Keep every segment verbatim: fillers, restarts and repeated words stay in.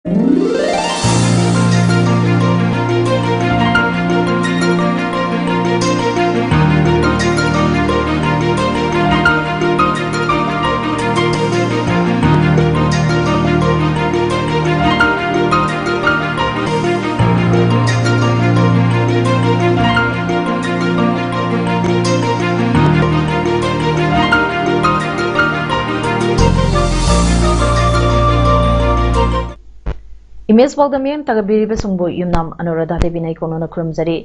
Image ꯄꯥꯎꯗꯝ ꯃꯤꯠꯌꯦꯡ ꯇꯥꯒꯕꯤꯔꯤꯕꯁꯤꯡꯕꯨ ꯌꯨꯝꯅꯥꯝ ꯑꯅꯨꯔꯥꯙꯥ ꯗꯦꯕꯤꯅ ꯏꯀꯣꯛꯅꯅ ꯈꯨꯔꯨꯝꯖꯔꯤ꯫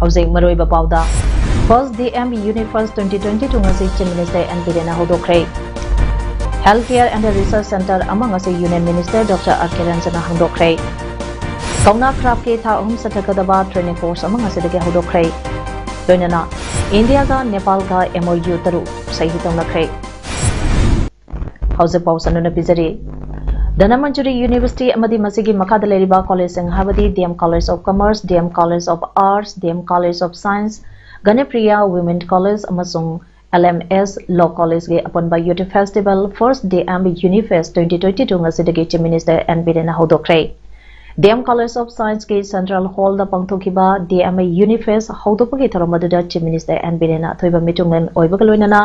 ꯍꯧꯖꯤꯛ ꯃꯔꯨꯑꯣꯏꯕ ꯄꯥꯎꯗ, First D M Unifest twenty twenty-two ꯉꯁꯤ Chief Minister N ꯕꯤꯔꯦꯟꯅ ꯍꯧꯗꯣꯛꯈ꯭ꯔꯦ꯫ Health Care and Research Center ꯑꯃ ꯉꯁꯤ Union Minister Doctor R K ꯔꯟꯖꯟꯅ ꯍꯥꯡꯗꯣꯛꯈ꯭ꯔꯦ꯫ ꯀꯧꯅꯥ craftꯀꯤ ꯊꯥ ꯑꯍꯨꯝ ꯆꯠꯊꯒꯗꯕ training course ꯑꯃ ꯉꯁꯤꯗꯒꯤ ꯍꯧꯗꯣꯛꯈ꯭ꯔꯦ꯫ ꯂꯣꯏꯅꯅ ꯏꯟꯗꯤꯌꯥꯒ ꯅꯦꯄꯥꯜꯒ M O U ꯇꯔꯨꯛ ꯁꯍꯤ ꯇꯧꯅꯈ꯭ꯔꯦ꯫ ꯍꯧꯖꯤꯛ ꯄꯥꯎ ꯆꯟꯅꯅ ꯄꯤꯖꯔꯤ꯫ ꯙꯅꯃꯟꯖꯨꯔꯤ University ꯑꯃꯗꯤ ꯃꯁꯤꯒꯤ ꯃꯈꯥꯗ ꯂꯩꯔꯤꯕ collegeꯁꯤꯡ ꯍꯥꯏꯕꯗꯤ D M College of Commerce, D M College of Arts, D M College of Science, ꯒꯅꯦꯄ꯭ꯔꯤꯌꯥ Women College ꯑꯃꯁꯨꯡ L M S Law Collegeꯀꯤ ꯑꯄꯨꯟꯕ Youth Festival First D M Unifest twenty twenty-two ꯉꯁꯤꯗꯒꯤ Chief Minister N ꯕꯤꯔꯦꯟꯅ ꯍꯧꯗꯣꯛꯈ꯭ꯔꯦ꯫ D M College of Scienceꯀꯤ Central Hallꯗ ꯄꯥꯡꯊꯣꯛꯈꯤꯕ D M Unifest ꯍꯧꯗꯣꯛꯄꯒꯤ ꯊꯧꯔꯝ ꯑꯗꯨꯗ Chief Minister N ꯕꯤꯔꯦꯟꯅ ꯑꯊꯣꯏꯕ ꯃꯤꯇꯨꯡꯂꯦꯟ ꯑꯣꯏꯕꯒ ꯂꯣꯏꯅꯅ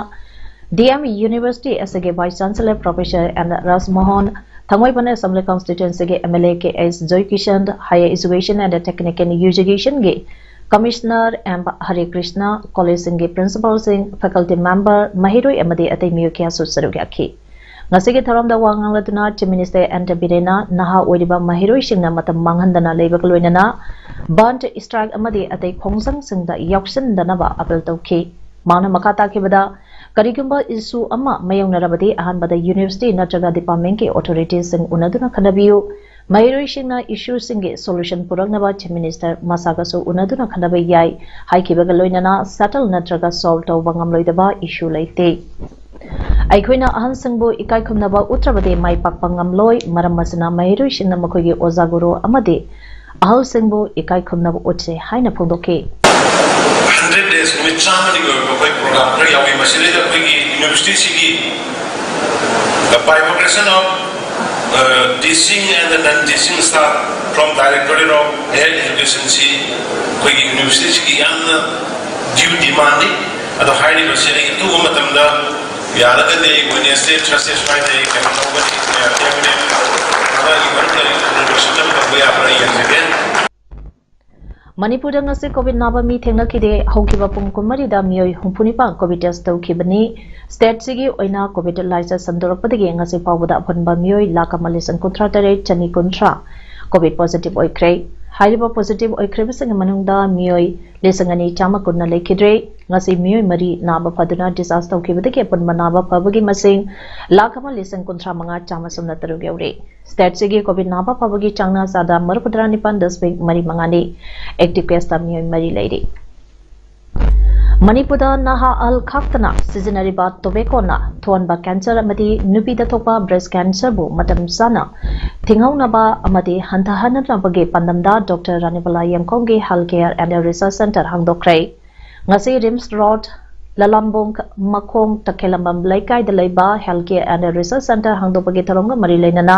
D M University ꯑꯁꯤꯒꯤ Vice Chancellor Professor N ꯔꯥꯖꯃꯣꯍꯟ, Thangmeiband Assembly Constituencyꯒꯤ M L A K H Joykishan, Higher Education and Technical Educationꯒꯤ Commissioner M ꯍꯔꯦ Krishna, collegeꯁꯤꯡꯒꯤ principalꯁꯤꯡ, faculty member, ꯃꯍꯩꯔꯣꯏ ꯑꯃꯗꯤ ꯑꯇꯩ ꯃꯤꯑꯣꯏ ꯀꯌꯥꯁꯨ ꯁꯔꯨꯛ ꯌꯥꯈꯤ꯫ ꯉꯁꯤꯒꯤ ꯊꯧꯔꯝꯗ ꯋꯥ ꯉꯥꯡꯂꯗꯨꯅ Chief Minister N ꯕꯤꯔꯦꯟꯅ ꯅꯍꯥ ꯑꯣꯏꯔꯤꯕ ꯃꯍꯩꯔꯣꯏꯁꯤꯡꯅ ꯃꯇꯝ ꯃꯥꯡꯍꯟꯗꯅ ꯂꯩꯕꯒ ꯂꯣꯏꯅꯅ band strike ꯑꯃꯗꯤ ꯑꯇꯩ ꯈꯣꯡꯖꯪꯁꯤꯡꯗ ꯌꯥꯎꯁꯤꯟꯗꯅꯕ appeal ꯇꯧꯈꯤ꯫ ꯃꯍꯥꯛꯅ ꯃꯈꯥ ꯇꯥꯈꯤꯕꯗ, ꯀꯔꯤꯒꯨꯝꯕ issue ꯑꯃ ꯃꯥꯌꯣꯛꯅꯔꯕꯗꯤ ꯑꯍꯥꯟꯕꯗ university ꯅꯠꯇ꯭ꯔꯒ departmentꯀꯤ authorityꯁꯤꯡ ꯎꯅꯗꯨꯅ ꯈꯟꯅꯕꯤꯌꯨ꯫ ꯃꯍꯩꯔꯣꯏꯁꯤꯡꯅ issueꯁꯤꯡꯒꯤ solution ꯄꯨꯔꯛꯅꯕ Chief Minister ꯃꯁꯥꯒꯁꯨ ꯎꯅꯗꯨꯅ ꯈꯟꯅꯕ ꯌꯥꯏ꯫ ꯍꯥꯏꯈꯤꯕꯒ ꯂꯣꯏꯅꯅ settle ꯅꯠꯇ꯭ꯔꯒ solve ꯇꯧꯕ ꯉꯝꯂꯣꯏꯗꯕ issue ꯂꯩꯇꯦ꯫ ꯑꯩꯈꯣꯏꯅ ꯑꯍꯜꯁꯤꯡꯕꯨ ꯏꯀꯥꯏ ꯈꯨꯝꯅꯕ ꯎꯠꯇ꯭ꯔꯕꯗꯤ ꯃꯥꯏ ꯄꯥꯛꯄ ꯉꯝꯂꯣꯏ꯫ ꯃꯔꯝ ꯑꯁꯤꯅ ꯃꯍꯩꯔꯣꯏꯁꯤꯡꯅ ꯃꯈꯣꯏꯒꯤ ꯑꯣꯖꯥ ꯒꯨꯔꯨ ꯑꯃꯗꯤ ꯑꯍꯜꯁꯤꯡꯕꯨ ꯏꯀꯥꯏ ꯈꯨꯝꯅꯕ ꯎꯠꯁꯦ ꯍꯥꯏꯅ ꯐꯣꯡꯗꯣꯛꯈꯤ꯫ Hundred days, ꯅꯨꯃꯤꯠ ꯆꯥꯝꯃꯅꯤꯒꯤ ꯑꯣꯏꯕ ꯑꯩꯈꯣꯏ program ꯈꯔ ꯌꯥꯎꯏ꯫ ꯃꯁꯤꯗꯩꯗ ꯑꯩꯈꯣꯏꯒꯤ universityꯁꯤꯒꯤ the bifurcation of Teaching and the non-teaching staff from Directorate of Higher Education ꯁꯤ ꯑꯩꯈꯣꯏꯒꯤ ꯌꯨꯅꯤꯚꯔꯁꯤꯇꯤꯁꯤꯒꯤ ꯌꯥꯝꯅ due demandꯅꯤ꯫ ꯑꯗꯣ ꯍꯥꯏꯔꯤꯕꯁꯤ ꯑꯩ ꯑꯊꯨꯕ ꯃꯇꯝꯗ ꯌꯥꯔꯒꯗꯤ ꯑꯩ Wednesday, Thursday, Friday ꯀꯩꯅꯣ ꯇꯧꯒꯅꯤ, ꯇꯦꯕ꯭ꯂꯦꯠ ꯃꯔꯛꯇ ꯂꯣꯏꯁꯤꯟꯅꯕ ꯇꯧꯕ ꯌꯥꯕ꯭ꯔꯥ ꯌꯦꯡꯖꯒꯦ꯫ ꯃꯅꯤꯄꯨꯔꯗ ꯉꯁꯤ ꯀꯣꯚꯤꯗ ꯅꯥꯕ ꯃꯤ ꯊꯦꯡꯅꯈꯤꯗꯦ꯫ ꯍꯧꯈꯤꯕ ꯄꯨꯡ ꯀꯨꯟꯃꯔꯤꯗ ꯃꯤꯑꯣꯏ ꯍꯨꯝꯐꯨꯅꯤꯄꯥꯟ ꯀꯣꯚꯤꯗ ꯇꯦꯁ ꯇꯧꯈꯤꯕꯅꯤ꯫ ꯁ꯭ꯇꯦꯠꯁꯤꯒꯤ ꯑꯣꯏꯅ ꯀꯣꯚꯤꯗ ꯂꯥꯏꯆꯠ ꯁꯟꯗꯣꯔꯛꯄꯗꯒꯤ ꯉꯁꯤ ꯐꯥꯎꯕꯗ ꯑꯄꯨꯟꯕ ꯃꯤꯑꯣꯏ ꯂꯥꯈ ꯑꯃ ꯂꯤꯁꯤꯡ ꯀꯨꯟꯊ꯭ꯔꯥ ꯇꯔꯦꯠ ꯆꯅꯤ ꯀꯨꯟꯊ꯭ꯔꯥ ꯀꯣꯚꯤꯗ ꯄꯣꯖꯤꯇꯤꯚ ꯑꯣꯏꯈ꯭ꯔꯦ꯫ ꯍꯥꯏꯔꯤꯕ ꯄꯣꯖꯤꯇꯤꯚ ꯑꯣꯏꯈ꯭ꯔꯤꯕꯁꯤꯡꯒꯤ ꯃꯅꯨꯡꯗ ꯃꯤꯑꯣꯏ ꯂꯤꯁꯤꯡ ꯑꯅꯤ ꯆꯥꯝꯃ ꯀꯨꯟꯅ ꯂꯩꯈꯤꯗ꯭ꯔꯦ꯫ ꯉꯁꯤ ꯃꯤꯑꯣꯏ ꯃꯔꯤ ꯅꯥꯕ ꯐꯗꯨꯅ ꯗꯤꯁꯆꯥꯔꯖ ꯇꯧꯈꯤꯕꯗꯒꯤ ꯑꯄꯨꯟꯕ ꯅꯥꯕ ꯐꯕꯒꯤ ꯃꯁꯤꯡ ꯂꯥꯈ ꯑꯃ ꯂꯤꯁꯤꯡ ꯀꯨꯟꯊ꯭ꯔꯥ ꯃꯉꯥ ꯆꯥꯝꯃ ꯁꯨꯞꯅ ꯇꯔꯨꯛ ꯌꯧꯔꯦ꯫ ꯁ꯭ꯇꯦꯠꯁꯤꯒꯤ ꯀꯣꯚꯤꯗ ꯅꯥꯕ ꯐꯕꯒꯤ ꯆꯥꯡꯅ ꯆꯥꯗ ꯃꯔꯤꯐꯨꯇꯔꯥ ꯅꯤꯄꯥꯟ ꯗꯁꯃꯤꯛ ꯃꯔꯤ ꯃꯉꯥꯅꯤ꯫ ꯑꯦꯛꯇꯤꯚ ꯀꯦꯁꯇ ꯃꯤꯑꯣꯏ ꯃꯔꯤ ꯂꯩꯔꯤ꯫ ꯃꯅꯤꯄꯨꯔꯗ ꯅꯍꯥ ꯑꯍꯜ ꯈꯥꯛꯇꯅ ꯁꯤꯖꯤꯟꯅꯔꯤꯕ ꯇꯣꯕꯦꯀꯣꯅ ꯊꯣꯛꯍꯟꯕ ꯀꯦꯟꯁꯔ ꯑꯃꯗꯤ ꯅꯨꯄꯤꯗ ꯊꯣꯛꯄ ꯕ꯭ꯔꯦꯁ ꯀꯦꯟꯁꯔꯕꯨ ꯃꯇꯝ ꯆꯥꯅ ꯊꯤꯡꯍꯧꯅꯕ ꯑꯃꯗꯤ ꯍꯟꯊꯍꯟꯅꯕꯒꯤ ꯄꯥꯟꯗꯝꯗ ꯗꯣꯛꯇꯔ ꯔꯥꯅꯤꯕꯂꯥ ꯌꯦꯡꯈꯣꯝꯒꯤ Health Care and Research Centre ꯍꯥꯡꯗꯣꯛꯈ꯭ꯔꯦ꯫ ꯉꯁꯤ ꯔꯤꯝꯁ ꯔꯣꯗ, ꯂꯂꯥꯝꯕꯣꯡ ꯃꯈꯣꯡ ꯇꯈꯦꯂꯝꯕꯝ ꯂꯩꯀꯥꯏꯗ ꯂꯩꯕ Health Care and Research Centre ꯍꯥꯡꯗꯣꯛꯄꯒꯤ ꯊꯧꯔꯝꯒ ꯃꯔꯤ ꯂꯩꯅꯅ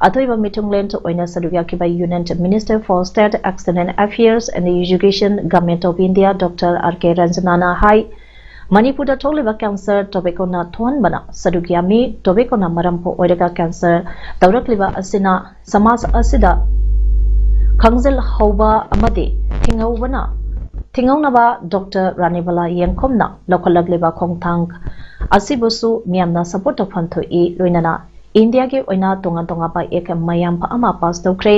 ꯑꯊꯣꯏꯕ ꯃꯤꯊꯨꯡꯂꯦꯟ ꯑꯣꯏꯅ ꯁꯔꯨꯛ ꯌꯥꯈꯤꯕ Union Minister for State External Affairs and Education, Government of India, doctor R K ꯔꯟꯖꯅꯥꯅ ꯍꯥꯏ, ꯃꯅꯤꯄꯨꯔꯗ ꯊꯣꯛꯂꯤꯕ ꯀꯦꯟꯁꯔ ꯇꯣꯕꯦꯀꯣꯅ ꯊꯣꯛꯍꯟꯕꯅ ꯁꯔꯨꯛ ꯌꯥꯝꯃꯤ꯫ ꯇꯣꯕꯦꯀꯣꯅ ꯃꯔꯝ ꯑꯣꯏꯔꯒ ꯀꯦꯟꯁꯔ ꯇꯧꯔꯛꯂꯤꯕ ꯑꯁꯤꯅ ꯁꯃꯥꯖ ꯑꯁꯤꯗ ꯈꯪꯖꯤꯜꯍꯧꯕ ꯑꯃꯗꯤ ꯊꯤꯡꯍꯧꯕꯅ, ꯊꯤꯡꯍꯧꯅꯕ ꯗꯣꯛꯇꯔ ꯔꯥꯅꯤꯕꯂꯥ ꯌꯦꯡꯈꯣꯝꯅ ꯂꯧꯈꯠꯂꯛꯂꯤꯕ ꯈꯣꯡꯊꯥꯡ ꯑꯁꯤꯕꯨꯁꯨ ꯃꯤꯌꯥꯝꯅ ꯁꯄꯣꯔꯠ ꯇꯧꯐꯝ ꯊꯣꯛꯏ꯫ ꯂꯣꯏꯅꯅ ꯏꯟꯗꯤꯌꯥꯒꯤ ꯑꯣꯏꯅ ꯇꯣꯉꯥꯟ ꯇꯣꯉꯥꯟꯕ ꯑꯦꯛ ꯃꯌꯥꯝ ꯑꯃ ꯄꯥꯁ ꯇꯧꯈ꯭ꯔꯦ꯫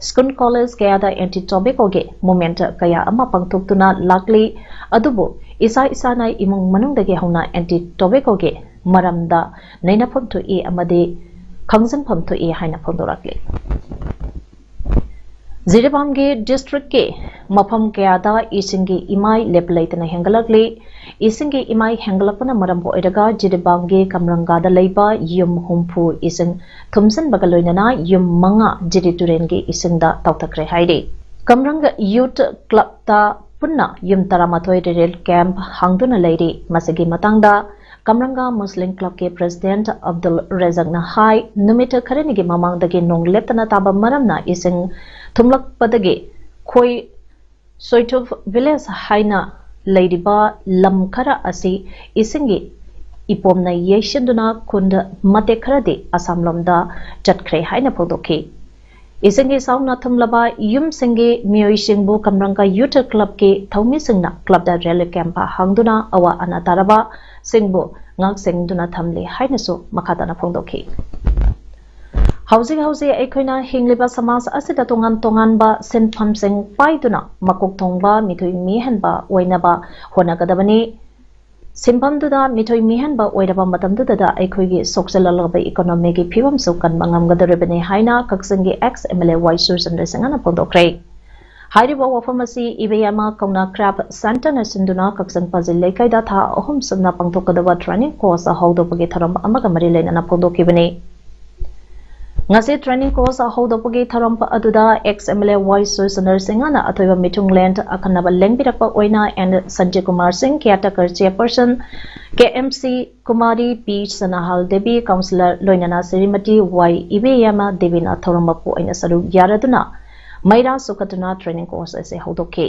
ꯁ꯭ꯀꯨꯜ, ꯀꯣꯂꯦꯖ ꯀꯌꯥꯗ ꯑꯦꯟꯇꯤ ꯇꯣꯕꯦꯀꯣꯒꯤ ꯃꯨꯚꯃꯦꯟꯠ ꯀꯌꯥ ꯑꯃ ꯄꯥꯡꯊꯣꯛꯇꯨꯅ ꯂꯥꯛꯂꯤ꯫ ꯑꯗꯨꯕꯨ ꯏꯁꯥ ꯏꯁꯥꯅ ꯏꯃꯨꯡ ꯃꯅꯨꯡꯗꯒꯤ ꯍꯧꯅ ꯑꯦꯟꯇꯤ ꯇꯣꯕꯦꯀꯣꯒꯤ ꯃꯔꯝꯗ ꯅꯩꯅꯐꯝ ꯊꯣꯛꯏ ꯑꯃꯗꯤ ꯈꯪꯖꯤꯟꯐꯝ ꯊꯣꯛꯏ ꯍꯥꯏꯅ ꯐꯣꯡꯗꯣꯔꯛꯂꯤ꯫ ꯖꯤꯔꯤꯕꯥꯝꯒꯤ ꯗꯤꯁꯇ꯭ꯔꯤꯛꯀꯤ ꯃꯐꯝ ꯀꯌꯥꯗ ꯏꯁꯤꯡꯒꯤ ꯏꯃꯥꯏ ꯂꯦꯞꯄ ꯂꯩꯇꯅ ꯍꯦꯟꯒꯠꯂꯛꯂꯤ꯫ ꯏꯁꯤꯡꯒꯤ ꯏꯃꯥꯏ ꯍꯦꯟꯒꯠꯂꯛꯄꯅ ꯃꯔꯝ ꯑꯣꯏꯔꯒ ꯖꯤꯔꯤꯕꯥꯝꯒꯤ ꯀꯝꯔꯪꯒꯥꯗ ꯂꯩꯕ ꯌꯨꯝ ꯍꯨꯝꯐꯨ ꯏꯁꯤꯡ ꯊꯨꯝꯖꯤꯟꯕꯒ ꯂꯣꯏꯅꯅ ꯌꯨꯝ ꯃꯉꯥ ꯖꯤꯔꯤ ꯇꯨꯔꯦꯟꯒꯤ ꯏꯁꯤꯡꯗ ꯇꯥꯎꯊꯈ꯭ꯔꯦ ꯍꯥꯏꯔꯤ꯫ ꯀꯝꯔꯪꯒ ꯌꯨꯠ ꯀ꯭ꯂꯕꯇ ꯄꯨꯟꯅ ꯌꯨꯝ ꯇꯔꯥꯃꯥꯊꯣꯏ ꯔꯤꯂꯤꯐ ꯀꯦꯝꯞ ꯍꯥꯡꯗꯨꯅ ꯂꯩꯔꯤ꯫ ꯃꯁꯤꯒꯤ ꯃꯇꯥꯡꯗ ꯀꯝꯔꯪꯒ ꯃꯨꯁꯂꯤꯝ ꯀ꯭ꯂꯕꯀꯤ ꯄ꯭ꯔꯦꯁꯤꯗꯦꯟꯠ ꯑꯕꯗꯨꯜ ꯔꯖꯥꯛꯅ ꯍꯥꯏ, ꯅꯨꯃꯤꯠ ꯈꯔꯅꯤꯒꯤ ꯃꯃꯥꯡꯗꯒꯤ ꯅꯣꯡ ꯂꯦꯞꯇꯅ ꯇꯥꯕ ꯃꯔꯝꯅ ꯏꯁꯤꯡ ꯊꯨꯝꯂꯛꯄꯗꯒꯤ ꯈꯣꯏ ꯁꯣꯏꯊꯨꯞ ꯚꯤꯂꯦꯖ ꯍꯥꯏꯅ ꯂꯩꯔꯤꯕ ꯂꯝ ꯈꯔ ꯑꯁꯤ ꯏꯁꯤꯡꯒꯤ ꯏꯄꯣꯝꯅ ꯌꯩꯁꯤꯟꯗꯨꯅ ꯈꯨꯟ ꯃꯇꯦꯛ ꯈꯔꯗꯤ ꯑꯁꯥꯝꯂꯣꯝꯗ ꯆꯠꯈ꯭ꯔꯦ ꯍꯥꯏꯅ ꯐꯣꯡꯗꯣꯛꯈꯤ꯫ ꯏꯁꯤꯡꯒꯤ ꯏꯆꯥꯎꯅ ꯊꯨꯝꯂꯕ ꯌꯨꯝꯁꯤꯡꯒꯤ ꯃꯤꯑꯣꯏꯁꯤꯡꯕꯨ ꯀꯝꯔꯪꯒ ꯌꯨꯊ ꯀ꯭ꯂꯕꯀꯤ ꯊꯧꯃꯤꯁꯤꯡꯅ ꯀ꯭ꯂꯕꯇ ꯔꯤꯂꯤꯐ ꯀꯦꯝꯞ ꯍꯥꯡꯗꯨꯅ ꯑꯋꯥ ꯑꯅꯥ ꯇꯥꯔꯕꯁꯤꯡꯕꯨ ꯉꯥꯛ ꯁꯦꯟꯗꯨꯅ ꯊꯝꯂꯤ ꯍꯥꯏꯅꯁꯨ ꯃꯈꯥ ꯇꯥꯅ ꯐꯣꯡꯗꯣꯛꯈꯤ꯫ ꯍꯧꯖꯤꯛ ꯍꯧꯖꯤꯛ ꯑꯩꯈꯣꯏꯅ ꯍꯤꯡꯂꯤꯕ ꯁꯃꯥꯖ ꯑꯁꯤꯗ ꯇꯣꯉꯥꯟ ꯇꯣꯉꯥꯟꯕ ꯁꯤꯟꯐꯝꯁꯤꯡ ꯄꯥꯏꯗꯨꯅ ꯃꯀꯣꯛ ꯊꯣꯡꯕ ꯃꯤꯊꯣꯏ ꯃꯤꯍꯦꯟꯕ ꯑꯣꯏꯅꯕ ꯍꯣꯠꯅꯒꯗꯕꯅꯤ꯫ ꯁꯤꯟꯐꯝꯗꯨꯗ ꯃꯤꯊꯣꯏ ꯃꯤꯍꯦꯟꯕ ꯑꯣꯏꯔꯕ ꯃꯇꯝꯗꯨꯗ ꯑꯩꯈꯣꯏꯒꯤ ꯁꯣꯛꯆꯜꯂꯛꯂꯕ ꯏꯀꯣꯅꯣꯃꯤꯒꯤ ꯐꯤꯕꯝꯁꯨ ꯀꯟꯕ ꯉꯝꯒꯗꯧꯔꯤꯕꯅꯤ ꯍꯥꯏꯅ ꯀꯛꯆꯤꯡꯒꯤ ꯑꯦꯛꯁ ꯑꯦꯝ ꯑꯦꯜ ꯑꯦ ꯋꯥꯏ ꯁꯨꯔꯆꯟꯗ꯭ꯔ ꯁꯤꯡꯍꯅ ꯐꯣꯡꯗꯣꯛꯈ꯭ꯔꯦ꯫ ꯍꯥꯏꯔꯤꯕ ꯋꯥꯐꯝ ꯑꯁꯤ ꯏꯕꯦꯌꯥꯃ ꯀꯧꯅꯥ ꯀ꯭ꯔꯥꯐ ꯁꯦꯟꯇꯔꯅ ꯁꯤꯟꯗꯨꯅ ꯀꯛꯆꯤꯡ ꯄꯥꯖꯤ ꯂꯩꯀꯥꯏꯗ ꯊꯥ ꯑꯍꯨꯝ ꯆꯨꯞꯅ ꯄꯥꯡꯊꯣꯛꯀꯗꯕ ꯇ꯭ꯔꯦꯅꯤꯡ ꯀꯣꯔꯁ ꯍꯧꯗꯣꯛꯄꯒꯤ ꯊꯧꯔꯝ ꯑꯃꯒ ꯃꯔꯤ ꯂꯩꯅꯅ ꯐꯣꯡꯗꯣꯛꯈꯤꯕꯅꯤ꯫ ꯉꯁꯤ ꯇ꯭ꯔꯦꯅꯤꯡ ꯀꯣꯔꯁ ꯍꯧꯗꯣꯛꯄꯒꯤ ꯊꯧꯔꯝ ꯑꯗꯨꯗ ꯑꯦꯛꯁ ꯑꯦꯝ ꯑꯦꯜ ꯑꯦ ꯋꯥꯏ ꯁꯨꯔꯆꯟꯗ꯭ꯔ ꯁꯤꯡꯍꯅ ꯑꯊꯣꯏꯕ ꯃꯤꯊꯨꯡꯂꯦꯟ ꯑꯈꯟꯅꯕ ꯂꯦꯡꯕꯤꯔꯛꯄ ꯑꯣꯏꯅ ꯑꯦꯟ ꯁꯟꯖꯤꯠ ꯀꯨꯃꯥꯔ ꯁꯤꯡ, ꯀꯤꯌꯥꯔꯇꯦꯀꯔ ꯆꯦꯌꯔꯄꯔꯁꯟ ꯀꯦ ꯑꯦꯝ ꯁꯤ, ꯀꯨꯃꯥꯔꯤ ꯄꯤ ꯁꯅꯥꯍꯥꯜ ꯗꯦꯕꯤ, ꯀꯥꯎꯟꯁꯤꯂꯔ, ꯂꯣꯏꯅꯅ ꯁ꯭ꯔꯤꯃꯇꯤ ꯋꯥꯏ ꯏꯕꯦꯌꯥꯃ ꯗꯦꯕꯤꯅ ꯊꯧꯔꯝ ꯃꯄꯨ ꯑꯣꯏꯅ ꯁꯔꯨꯛ ꯌꯥꯔꯗꯨꯅ ꯃꯩꯔꯥ ꯁꯨꯈꯠꯇꯨꯅ ꯇ꯭ꯔꯦꯅꯤꯡ ꯀꯣꯔꯁ ꯑꯁꯤ ꯍꯧꯗꯣꯛꯈꯤ꯫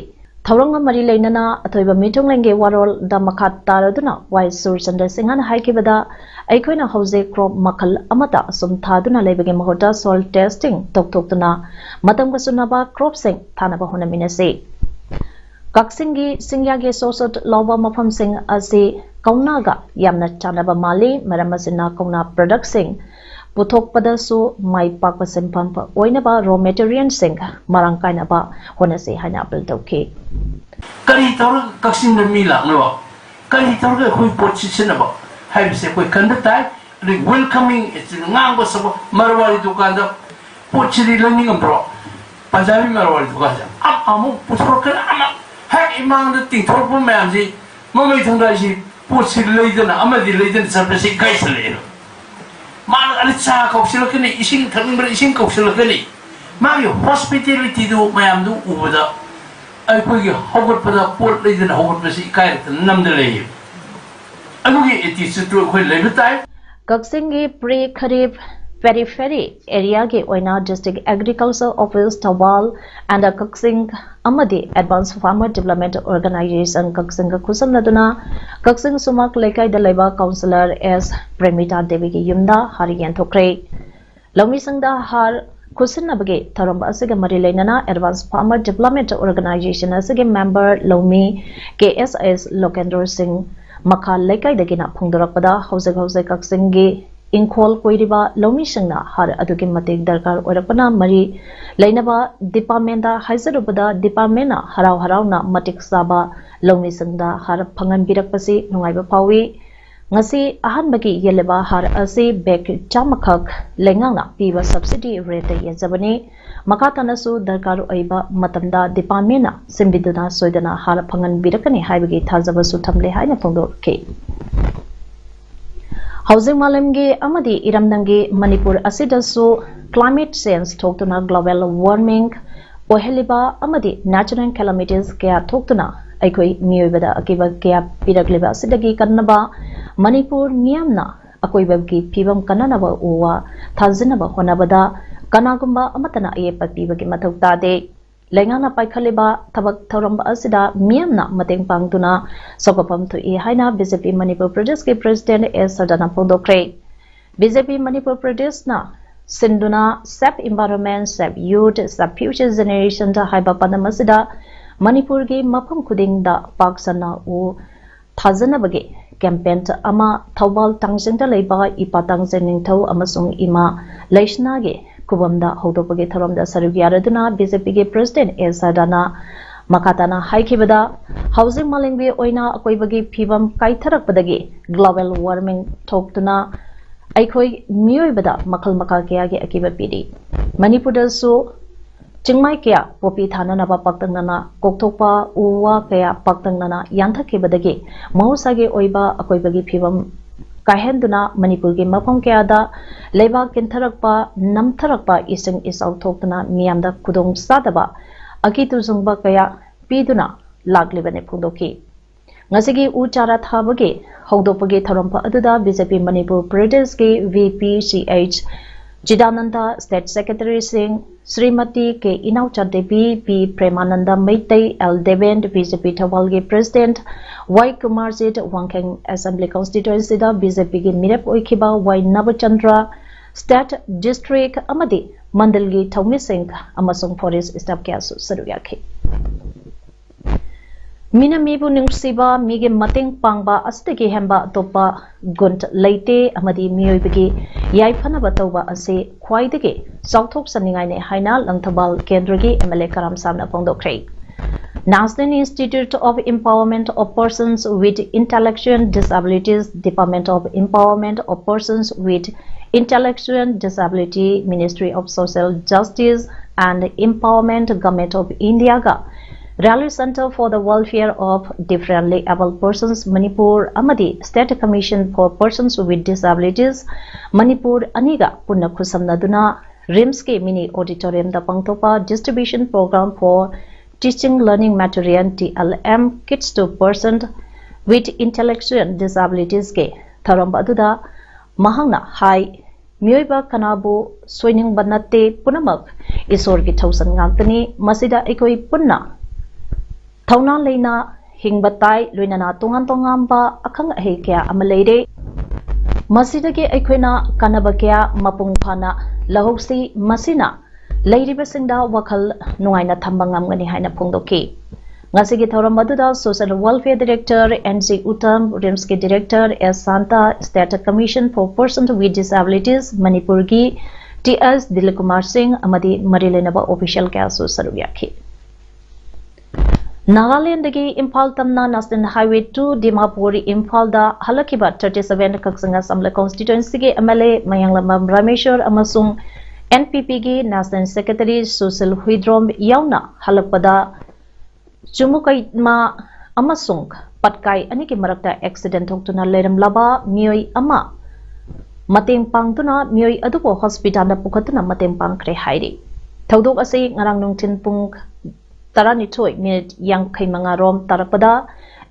ꯊꯧꯔꯝꯒ ꯃꯔꯤ ꯂꯩꯅꯅ ꯑꯊꯣꯏꯕ ꯃꯤꯊꯨꯡꯂꯦꯟꯒꯤ ꯋꯥꯔꯣꯜꯗ ꯃꯈꯥ ꯇꯥꯔꯗꯨꯅ ꯋꯥꯏ ꯁꯨꯔꯆꯟꯗ꯭ꯔ ꯁꯤꯡꯍꯅ ꯍꯥꯏꯈꯤꯕꯗ, ꯑꯩꯈꯣꯏꯅ ꯍꯧꯖꯤꯛ ꯀ꯭ꯔꯣꯞ ꯃꯈꯜ ꯑꯃꯠꯇ ꯁꯨꯝ ꯊꯥꯗꯨꯅ ꯂꯩꯕꯒꯤ ꯃꯍꯨꯠꯇ ꯁꯣꯏꯜ ꯇꯦꯁꯇꯤꯡ ꯇꯧꯊꯣꯛꯇꯨꯅ ꯃꯇꯝꯒ ꯆꯨꯅꯕ ꯀ꯭ꯔꯣꯞꯁꯤꯡ ꯊꯥꯅꯕ ꯍꯣꯠꯅꯃꯤꯟꯅꯁꯤ꯫ ꯀꯛꯆꯤꯡꯒꯤ ꯆꯤꯡꯌꯥꯒꯤ ꯁꯣꯠ ꯁꯣꯠ ꯂꯥꯎꯕ ꯃꯐꯝꯁꯤꯡ ꯑꯁꯤ ꯀꯧꯅꯥꯒ ꯌꯥꯝꯅ ꯆꯥꯟꯅꯕ ꯃꯥꯜꯂꯤ꯫ ꯃꯔꯝ ꯑꯁꯤꯅ ꯀꯧꯅꯥ ꯄ꯭ꯔꯗꯛꯁꯤꯡ ꯄꯨꯊꯣꯛꯄꯗꯁꯨ ꯃꯥꯏ ꯄꯥꯛꯄ ꯁꯤꯟꯐꯝ ꯑꯣꯏꯅꯕ ꯔꯣ ꯃꯦꯇꯤꯔꯤꯌꯦꯜꯁꯤꯡ ꯃꯔꯥꯡ ꯀꯥꯏꯅꯕ ꯍꯣꯠꯅꯁꯤ ꯍꯥꯏꯅ ꯑꯄꯤꯜ ꯇꯧꯈꯤ꯫ ꯀꯔꯤ ꯇꯧꯔꯒ ꯀꯛꯆꯤꯡꯗ ꯃꯤ ꯂꯥꯛꯅꯕ, ꯀꯔꯤ ꯇꯧꯔꯒ ꯑꯩꯈꯣꯏ ꯄꯣꯠ ꯁꯤꯠꯁꯤꯟꯅꯕ ꯍꯥꯏꯕꯁꯦ ꯑꯩꯈꯣꯏ ꯈꯟꯕ ꯇꯥꯏ꯫ ꯑꯗꯨꯒꯤ ꯋꯦꯜꯀꯃꯤꯡ ꯉꯥꯡꯕ ꯁꯛꯄ ꯃꯔꯋꯥꯔꯤ ꯗꯨꯀꯥꯟꯗ ꯄꯣꯠꯁꯤꯗꯤ ꯂꯩꯅꯤꯡꯉꯝꯕ꯭ꯔꯣ? ꯄꯟꯖꯥꯕꯤ ꯃꯔꯋꯥꯔꯤ ꯗꯨꯀꯥꯟꯁꯦ ꯑꯃ ꯑꯃꯨꯛ ꯄꯨꯊꯣꯔꯛꯀꯅꯤ, ꯑꯃ ꯍꯦꯛ ꯏꯃꯥꯡꯗ ꯇꯤꯡꯊꯣꯔꯛꯄ ꯃꯌꯥꯝꯁꯤ ꯃꯃꯩ ꯊꯣꯡꯗꯥꯏꯁꯤ ꯄꯣꯠꯁꯤ ꯂꯩꯗꯅ ꯑꯃꯗꯤ ꯂꯩꯗꯅ ꯆꯠꯄꯁꯤ ꯏꯀꯥꯏꯁꯜꯂꯛꯑꯦꯕ꯫ ꯃꯥꯅ ꯑꯗ ꯆꯥ ꯀꯧꯁꯤꯜꯂꯛꯀꯅꯤ, ꯏꯁꯤꯡ ꯊꯛꯅꯤꯡꯕ꯭ꯔꯥ ꯏꯁꯤꯡ ꯀꯧꯁꯤꯜꯂꯛꯀꯅꯤ꯫ ꯃꯥꯒꯤ ꯍꯣꯁꯄꯤꯇꯦꯂꯤꯇꯤꯗꯨ ꯃꯌꯥꯝꯗꯨ ꯎꯕꯗ ꯑꯩꯈꯣꯏꯒꯤ ꯍꯧꯒꯠꯄꯗ ꯄꯣꯠ ꯂꯩꯗꯅ ꯍꯧꯒꯠꯄꯁꯤ ꯏꯀꯥꯏꯔꯛꯇꯅ ꯅꯝꯗ ꯂꯩꯌꯦꯕ꯫ ꯑꯗꯨꯒꯤ ꯑꯦꯇꯤꯆꯨꯠꯇꯨ ꯑꯩꯈꯣꯏ ꯂꯩꯕ ꯇꯥꯏ꯫ ꯀꯛꯆꯤꯡꯒꯤ pre kharif periphery areaꯒꯤ ꯑꯣꯏꯅ District Agriculture Office Thoubal and ꯀꯛꯆꯤꯡ ꯑꯃꯗꯤ Advanced Farmer Development Organization ꯀꯛꯆꯤꯡꯒ ꯈꯨꯠꯁꯝꯅꯗꯨꯅ ꯀꯛꯆꯤꯡ ꯁꯨꯃꯥꯛ ꯂꯩꯀꯥꯏꯗ ꯂꯩꯕ Councillor ꯑꯦꯁ ꯄ꯭ꯔꯦꯃꯤꯇꯥ ꯗꯦꯕꯤꯒꯤ ꯌꯨꯝꯗ ꯍꯥꯔ ꯌꯦꯟꯊꯣꯛꯈ꯭ꯔꯦ꯫ ꯂꯧꯃꯤꯁꯤꯡꯗ ꯍꯥꯔ ꯈꯨꯠꯁꯤꯟꯅꯕꯒꯤ ꯊꯧꯔꯝ ꯑꯁꯤꯒ ꯃꯔꯤ ꯂꯩꯅꯅ Advanced Farmer Development Organization ꯑꯁꯤꯒꯤ member ꯂꯧꯃꯤ ꯀꯦ ꯑꯦꯁ ꯑꯦꯁ ꯂꯣꯀꯦꯟꯗ꯭ꯔꯣ ꯁꯤꯡ ꯃꯈꯥ ꯂꯩꯀꯥꯏꯗꯒꯤꯅ ꯐꯣꯡꯗꯣꯔꯛꯄꯗ, ꯍꯧꯖꯤꯛ ꯍꯧꯖꯤꯛ ꯀꯛꯆꯤꯡꯒꯤ ꯏꯪꯈꯣꯜ ꯀꯣꯏꯔꯤꯕ ꯂꯧꯃꯤꯁꯤꯡꯅ ꯍꯥꯔ ꯑꯗꯨꯛꯀꯤ ꯃꯇꯤꯛ ꯗꯔꯀꯥꯔ ꯑꯣꯏꯔꯛꯄꯅ ꯃꯔꯤ ꯂꯩꯅꯕ departmentꯗ ꯍꯥꯏꯖꯔꯨꯕꯗ, departmentꯅ ꯍꯔꯥꯎ ꯍꯔꯥꯎꯅ ꯃꯇꯤꯛ ꯆꯥꯕ ꯂꯧꯃꯤꯁꯤꯡꯗ ꯍꯥꯔ ꯐꯪꯍꯟꯕꯤꯔꯛꯄꯁꯤ ꯅꯨꯡꯉꯥꯏꯕ ꯐꯥꯎꯏ꯫ ꯉꯁꯤ ꯑꯍꯥꯟꯕꯒꯤ ꯌꯦꯜꯂꯤꯕ ꯍꯥꯔ ꯑꯁꯤ bag ꯆꯥꯝꯃꯈꯛ ꯂꯩꯉꯥꯛꯅ ꯄꯤꯕ subsidy rateꯇ ꯌꯦꯟꯖꯕꯅꯤ꯫ ꯃꯈꯥ ꯇꯥꯅꯁꯨ ꯗꯔꯀꯥꯔ ꯑꯣꯏꯕ ꯃꯇꯝꯗ departmentꯅ ꯁꯤꯟꯕꯤꯗꯨꯅ ꯁꯣꯏꯗꯅ ꯍꯥꯔ ꯐꯪꯍꯟꯕꯤꯔꯛꯀꯅꯤ ꯍꯥꯏꯕꯒꯤ ꯊꯥꯖꯕꯁꯨ ꯊꯝꯂꯦ ꯍꯥꯏꯅ ꯐꯣꯡꯗꯣꯛꯈꯤ꯫ ꯍꯧꯖꯤꯛ ꯃꯥꯂꯦꯝꯒꯤ ꯑꯃꯗꯤ ꯏꯔꯝꯗꯝꯒꯤ ꯃꯅꯤꯄꯨꯔ ꯑꯁꯤꯗꯁꯨ climate change ꯊꯣꯛꯇꯨꯅ global warming ꯑꯣꯏꯍꯜꯂꯤꯕ ꯑꯃꯗꯤ natural calamities ꯀꯌꯥ ꯊꯣꯛꯇꯨꯅ ꯑꯩꯈꯣꯏ ꯃꯤꯑꯣꯏꯕꯗ ꯑꯀꯤꯕ ꯀꯌꯥ ꯄꯤꯔꯛꯂꯤꯕ ꯑꯁꯤꯗꯒꯤ ꯀꯟꯅꯕ ꯃꯅꯤꯄꯨꯔ ꯃꯤꯌꯥꯝꯅ ꯑꯀꯣꯏꯕꯒꯤ ꯐꯤꯕꯝ ꯀꯟꯅꯅꯕ ꯎ ꯋꯥ ꯊꯥꯖꯤꯟꯅꯕ ꯍꯣꯠꯅꯕꯗ ꯀꯅꯥꯒꯨꯝꯕ ꯑꯃꯠꯇꯅ ꯑꯌꯦꯠꯄ ꯄꯤꯕꯒꯤ ꯃꯊꯧ ꯇꯥꯗꯦ꯫ ꯂꯩꯉꯥꯛꯅ ꯄꯥꯏꯈꯠꯂꯤꯕ ꯊꯕꯛ ꯊꯧꯔꯝ ꯑꯁꯤꯗ ꯃꯤꯌꯥꯝꯅ ꯃꯇꯦꯡ ꯄꯥꯡꯗꯨꯅ ꯆꯥꯎꯈꯠꯐꯝ ꯊꯣꯛꯏ ꯍꯥꯏꯅ B J P ꯃꯅꯤꯄꯨꯔ ꯄ꯭ꯔꯗꯦꯁꯀꯤ president ꯑꯦꯁ ꯁꯗꯥꯅ ꯐꯣꯡꯗꯣꯛꯈ꯭ꯔꯦ꯫ B J P ꯃꯅꯤꯄꯨꯔ ꯄ꯭ꯔꯗꯦꯁꯅ ꯁꯤꯟꯗꯨꯅ Save Environment, Save Youth, Save Future Generationꯗ ꯍꯥꯏꯕ ꯄꯥꯟꯗꯝ ꯑꯁꯤꯗ ꯃꯅꯤꯄꯨꯔꯒꯤ ꯃꯐꯝ ꯈꯨꯗꯤꯡꯗ ꯄꯥꯛ ꯁꯟꯅ ꯎ ꯊꯥꯖꯅꯕꯒꯤ campaign ꯑꯃ ꯊꯧꯕꯥꯜ ꯇꯥꯡꯖꯤꯡꯗ ꯂꯩꯕ ꯏꯄꯥ ꯇꯥꯡꯖꯤꯡ ꯅꯤꯡꯊꯧ ꯑꯃꯁꯨꯡ ꯏꯃꯥ ꯂꯩꯁꯅꯥꯒꯤ ꯈꯨꯕꯝꯗ ꯍꯧꯗꯣꯛꯄꯒꯤ ꯊꯧꯔꯝꯗ ꯁꯔꯨꯛ ꯌꯥꯔꯗꯨꯅ B J Pꯒꯤ president ꯑꯦꯁ ꯁꯗꯥꯅ ꯃꯈꯥ ꯇꯥꯅ ꯍꯥꯏꯈꯤꯕꯗ, ꯍꯧꯖꯤꯛ ꯃꯥꯂꯦꯝꯒꯤ ꯑꯣꯏꯅ ꯑꯀꯣꯏꯕꯒꯤ ꯐꯤꯕꯝ ꯀꯥꯏꯊꯔꯛꯄꯗꯒꯤ global warming ꯊꯣꯛꯇꯨꯅ ꯑꯩꯈꯣꯏ ꯃꯤꯑꯣꯏꯕꯗ ꯃꯈꯜ ꯃꯈꯥ ꯀꯌꯥꯒꯤ ꯑꯀꯤꯕ ꯄꯤꯔꯤ꯫ ꯃꯅꯤꯄꯨꯔꯗꯁꯨ ꯆꯤꯡꯃꯥꯏ ꯀꯌꯥ ꯄꯣꯄꯤ ꯊꯥꯅꯅꯕ ꯄꯥꯛꯇꯛꯅꯅ ꯀꯣꯛꯊꯣꯛꯄ, ꯎ ꯋꯥ ꯀꯌꯥ ꯄꯥꯛꯇꯛꯅꯅ ꯌꯥꯟꯊꯠꯈꯤꯕꯗꯒꯤ ꯃꯍꯧꯁꯥꯒꯤ ꯑꯣꯏꯕ ꯑꯀꯣꯏꯕꯒꯤ ꯐꯤꯕꯝ ꯀꯥꯏꯍꯟꯗꯨꯅ ꯃꯅꯤꯄꯨꯔꯒꯤ ꯃꯐꯝ ꯀꯌꯥꯗ ꯂꯩꯕꯥꯛ ꯀꯤꯟꯊꯔꯛꯄ, ꯅꯝꯊꯔꯛꯄ, ꯏꯁꯤꯡ ꯏꯆꯥꯎ ꯊꯣꯛꯇꯨꯅ ꯃꯤꯌꯥꯝꯗ ꯈꯨꯗꯣꯡ ꯆꯥꯗꯕ, ꯑꯀꯤ ꯇꯨꯖꯨꯡꯕ ꯀꯌꯥ ꯄꯤꯗꯨꯅ ꯂꯥꯛꯂꯤꯕꯅꯤ ꯐꯣꯡꯗꯣꯛꯈꯤ꯫ ꯉꯁꯤꯒꯤ ꯎ ꯆꯥꯔꯥ ꯊꯥꯕꯒꯤ ꯍꯧꯗꯣꯛꯄꯒꯤ ꯊꯧꯔꯝ ꯑꯗꯨꯗ ꯕꯤ ꯖꯦ ꯄꯤ ꯃꯅꯤꯄꯨꯔ ꯄ꯭ꯔꯗꯦꯁꯀꯤ ꯚꯤ ꯄꯤ ꯁꯤ ꯑꯩꯆ ꯆꯤꯗꯥꯅꯟꯗ, ꯁ꯭ꯇꯦꯠ ꯁꯦꯀ꯭ꯔꯦꯇꯔꯤꯁꯤꯡ ꯁ꯭ꯔꯤꯃꯇꯤ ꯀꯦ ꯏꯅꯥꯎꯆꯥ ꯗꯦꯕꯤ, ꯄꯤ ꯄ꯭ꯔꯦꯃꯥꯅꯟꯗ Meitei, L Deben, B J ꯄꯤ ꯊꯧꯕꯥꯜꯒꯤ ꯄ꯭ꯔꯦꯁꯤꯗꯦꯟꯠ ꯋꯥꯏ ꯀꯨꯃꯥꯔꯖꯤꯠ, ꯋꯥꯡꯈꯦꯡ ꯑꯦꯁꯦꯝꯕ꯭ꯂꯤ ꯀꯟꯁꯇꯤꯇ꯭ꯋꯦꯟꯁꯤꯗ ꯕꯤ ꯖꯦ ꯄꯤꯒꯤ ꯃꯤꯔꯦꯞ ꯑꯣꯏꯈꯤꯕ ꯋꯥꯏ ꯅꯕꯆꯟꯗ꯭ꯔ, ꯁ꯭ꯇꯦꯠ ꯗꯤꯁꯇ꯭ꯔꯤꯛ ꯑꯃꯗꯤ ꯃꯟꯗꯜꯒꯤ ꯊꯧꯃꯤꯁꯤꯡ ꯑꯃꯁꯨꯡ ꯐꯣꯔꯦꯁ ꯁ꯭ꯇꯥꯐ ꯀꯌꯥꯁꯨ ꯁꯔꯨꯛ ꯌꯥꯈꯤ꯫ ꯃꯤꯅ ꯃꯤꯕꯨ ꯅꯨꯡꯁꯤꯕ, ꯃꯤꯒꯤ ꯃꯇꯦꯡ ꯄꯥꯡꯕ ꯑꯁꯤꯗꯒꯤ ꯍꯦꯟꯕ ꯑꯇꯣꯞꯄ ꯒꯨꯟ ꯂꯩꯇꯦ ꯑꯃꯗꯤ ꯃꯤꯑꯣꯏꯕꯒꯤ ꯌꯥꯏꯐꯅꯕ ꯇꯧꯕ ꯑꯁꯤ ꯈ꯭ꯋꯥꯏꯗꯒꯤ ꯆꯥꯎꯊꯣꯛꯆꯅꯤꯡꯉꯥꯏꯅꯤ ꯍꯥꯏꯅ ꯂꯪꯊꯕꯥꯜ ꯀꯦꯟꯗ꯭ꯔꯒꯤ ꯑꯦꯝ ꯑꯦꯜ ꯑꯦ ꯀꯔꯥꯝ ꯁꯥꯝꯅ ꯐꯣꯡꯗꯣꯛꯈ꯭ꯔꯦ꯫ National Institute of Empowerment of Persons with Intellectual Disabilities, Department of Empowerment of Persons with Intellectual Disability, Ministry of Social Justice and Empowerment, Government of Indiaꯒ Rally Center for the Welfare of Differently Abled Persons, Manipur ꯑꯃꯗꯤ State Commission for Persons with Disabilities, Manipur ꯑꯅꯤꯒ ꯄꯨꯟꯅ ꯈꯨꯠꯁꯝꯅꯗꯨꯅ ꯔꯤꯝꯁꯀꯤ ꯃꯤꯅꯤ ꯑꯣꯗꯤꯇꯣꯔꯤꯌꯝꯗ ꯄꯥꯡꯊꯣꯛꯄ Distribution Program for Teaching Learning Material, T L M, Kits to Persons with Intellectual Disabilitiesꯀꯤ ꯊꯧꯔꯝ ꯑꯗꯨꯗ ꯃꯍꯥꯛꯅ ꯍꯥꯏ, ꯃꯤꯑꯣꯏꯕ ꯀꯅꯥꯕꯨ ꯁꯣꯏꯅꯤꯡꯕ ꯅꯠꯇꯦ, ꯄꯨꯝꯅꯃꯛ ꯏꯁꯣꯔꯒꯤ ꯊꯧꯖꯥꯜ ꯉꯥꯛꯇꯅꯤ꯫ ꯃꯁꯤꯗ ꯑꯩꯈꯣꯏ ꯄꯨꯟꯅ ꯊꯧꯅꯥ ꯂꯩꯅ ꯍꯤꯡꯕ ꯇꯥꯏ, ꯂꯣꯏꯅꯅ ꯇꯣꯉꯥꯟ ꯇꯣꯉꯥꯟꯕ ꯑꯈꯪ ꯑꯍꯩ ꯀꯌꯥ ꯑꯃ ꯂꯩꯔꯦ꯫ ꯃꯁꯤꯗꯒꯤ ꯑꯩꯈꯣꯏꯅ ꯀꯥꯟꯅꯕ ꯀꯌꯥ ꯃꯄꯨꯡ ꯐꯥꯅ ꯂꯧꯍꯧꯁꯤ꯫ ꯃꯁꯤꯅ ꯂꯩꯔꯤꯕꯁꯤꯡꯗ ꯋꯥꯈꯜ ꯅꯨꯡꯉꯥꯏꯅ ꯊꯝꯕ ꯉꯝꯒꯅꯤ ꯍꯥꯏꯅ ꯐꯣꯡꯗꯣꯛꯈꯤ꯫ ꯉꯁꯤꯒꯤ ꯊꯧꯔꯝ ꯑꯗꯨꯗ Social Welfare Director N G Uttam, ꯔꯤꯝꯁꯀꯤ Director S Santa, State Commission for Persons with Disabilities ꯃꯅꯤꯄꯨꯔꯒꯤ T S ꯗꯤꯂꯤꯞ ꯀꯨꯃꯥꯔ ꯁꯤꯡ ꯑꯃꯗꯤ ꯃꯔꯤ ꯂꯩꯅꯕ official ꯀꯌꯥꯁꯨ ꯁꯔꯨꯛ ꯌꯥꯈꯤ꯫ ꯅꯥꯒꯥꯂꯦꯟꯗꯒꯤ ꯏꯝꯐꯥꯜ ꯇꯝꯅ National Highway two ꯗꯤꯃꯥꯄꯨꯔ ꯏꯝꯐꯥꯜꯗ ꯍꯜꯂꯛꯈꯤꯕ thirty seven Kakching ꯑꯁꯦꯝꯕ꯭ꯂꯤ ꯀꯟꯁꯇꯤꯇ꯭ꯋꯦꯟꯁꯤꯒꯤ M L A ꯃꯌꯥꯡꯂꯝꯕꯝ ꯔꯥꯃꯦꯁꯣꯔ ꯑꯃꯁꯨꯡ N P P ꯒꯤ National Secretary ꯁꯨꯁꯤꯜ ꯍꯨꯏꯗ꯭ꯔꯣꯝ ꯌꯥꯎꯅ ꯍꯜꯂꯛꯄꯗ ꯆꯨꯃꯨꯀꯩꯃꯥ ꯑꯃꯁꯨꯡ ꯄꯠꯀꯥꯏ ꯑꯅꯤꯒꯤ ꯃꯔꯛꯇ accident ꯊꯣꯛꯇꯨꯅ ꯂꯩꯔꯝꯂꯕ ꯃꯤꯑꯣꯏ ꯑꯃ ꯃꯇꯦꯡ ꯄꯥꯡꯗꯨꯅ ꯃꯤꯑꯣꯏ ꯑꯗꯨꯕꯨ ꯍꯣꯁꯄꯤꯇꯥꯜꯗ ꯄꯨꯈꯠꯇꯨꯅ ꯃꯇꯦꯡ ꯄꯥꯡꯈ꯭ꯔꯦ ꯍꯥꯏꯔꯤ꯫ ꯊꯧꯗꯣꯛ ꯑꯁꯤ ꯉꯔꯥꯡ ꯅꯨꯡꯊꯤꯜ ꯄꯨꯡ ꯇꯔꯥꯅꯤꯊꯣꯏ ꯃꯤꯅꯤꯠ ꯌꯥꯡꯈꯩ ꯃꯉꯥ ꯔꯣꯝ ꯇꯥꯔꯛꯄꯗ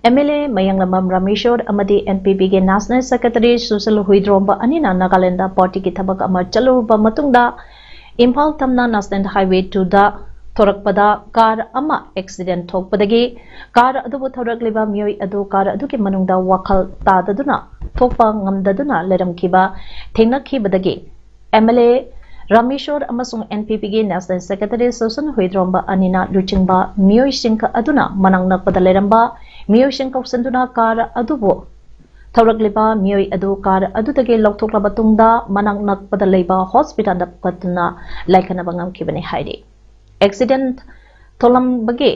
MLA ꯃꯌꯥꯡꯂꯝꯕꯝ ꯔꯥꯃꯦꯁꯣꯔ ꯑꯃꯗꯤ NPPꯒꯤ National Secretary ꯁꯨꯁꯤꯜ ꯍꯨꯏꯗ꯭ꯔꯣꯝꯕ ꯑꯅꯤꯅ ꯅꯥꯒꯥꯂꯦꯟꯗ partyꯒꯤ ꯊꯕꯛ ꯑꯃ ꯆꯠꯂꯨꯔꯕ ꯃꯇꯨꯡꯗ ꯏꯝꯐꯥꯜ ꯇꯝꯅ National Highway twoꯗ ꯊꯣꯔꯛꯄꯗ car ꯑꯃ accident ꯊꯣꯛꯄꯗꯒꯤ car ꯑꯗꯨꯕꯨ ꯊꯧꯔꯛꯂꯤꯕ ꯃꯤꯑꯣꯏ ꯑꯗꯨ car ꯑꯗꯨꯒꯤ ꯃꯅꯨꯡꯗ ꯋꯥꯈꯜ ꯇꯥꯗꯗꯨꯅ ꯊꯣꯛꯄ ꯉꯝꯗꯗꯨꯅ ꯂꯩꯔꯝꯈꯤꯕ ꯊꯦꯡꯅꯈꯤꯕꯗꯒꯤ MLA ꯔꯥꯃꯦꯁꯣꯔ ꯑꯃꯁꯨꯡ NPPꯒꯤ National Secretary ꯁꯨꯁꯤꯜ ꯍꯨꯏꯗ꯭ꯔꯣꯝꯕ ꯑꯅꯤꯅ ꯂꯨꯆꯤꯡꯕ ꯃꯤꯑꯣꯏꯁꯤꯡ ꯑꯗꯨꯅ ꯃꯅꯥꯛ ꯅꯛꯄꯗ ꯂꯩꯔꯝꯕ ꯃꯤꯑꯣꯏꯁꯤꯡ ꯀꯧꯁꯤꯟꯗꯨꯅ car ꯑꯗꯨꯕꯨ ꯊꯧꯔꯛꯂꯤꯕ ꯃꯤꯑꯣꯏ ꯑꯗꯨ car ꯑꯗꯨꯗꯒꯤ ꯂꯧꯊꯣꯛꯂꯕ ꯇꯨꯡꯗ ꯃꯅꯥꯛ ꯅꯛꯄꯗ ꯂꯩꯕ hospitalꯗ ꯄꯨꯈꯠꯇꯨꯅ ꯂꯥꯏꯀꯠꯅꯕ ꯉꯝꯈꯤꯕꯅꯤ ꯍꯥꯏꯔꯤ꯫ Accident ꯊꯣꯛꯂꯝꯕꯒꯤ